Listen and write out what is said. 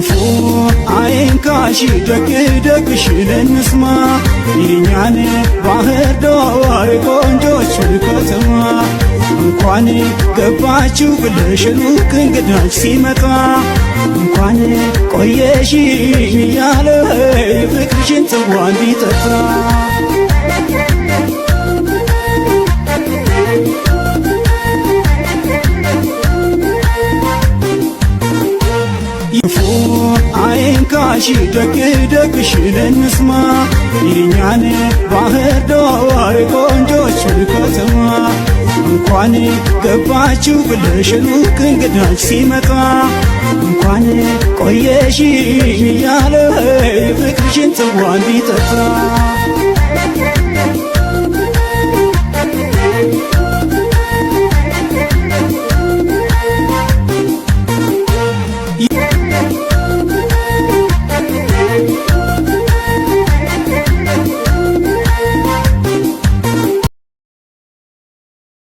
ክፉ አይንካሽ፣ ደግ ደግሽን እንስማ፣ የኛን ባህር ዳር ቆንጆች ከተማ። እንኳን ገባችሁ ብለሽ ሩቅ እንግዳች ሲመጣ፣ እንኳን ቆየሽ እያለ ፍቅርሽን ጽዋ እንዲጠጣ። ይፉ አይንካሽ፣ ደግ ደግሽን እንስማ፣ የኛን ባህር ዳር ቆንጆች ከተማ። እንኳን ገባችሁ ብለሽ ሩቅ እንግዳች ሲመጣ፣ እንኳን ቆየሽ እያለ ፍቅርሽን ጽዋ እንዲጠጣ።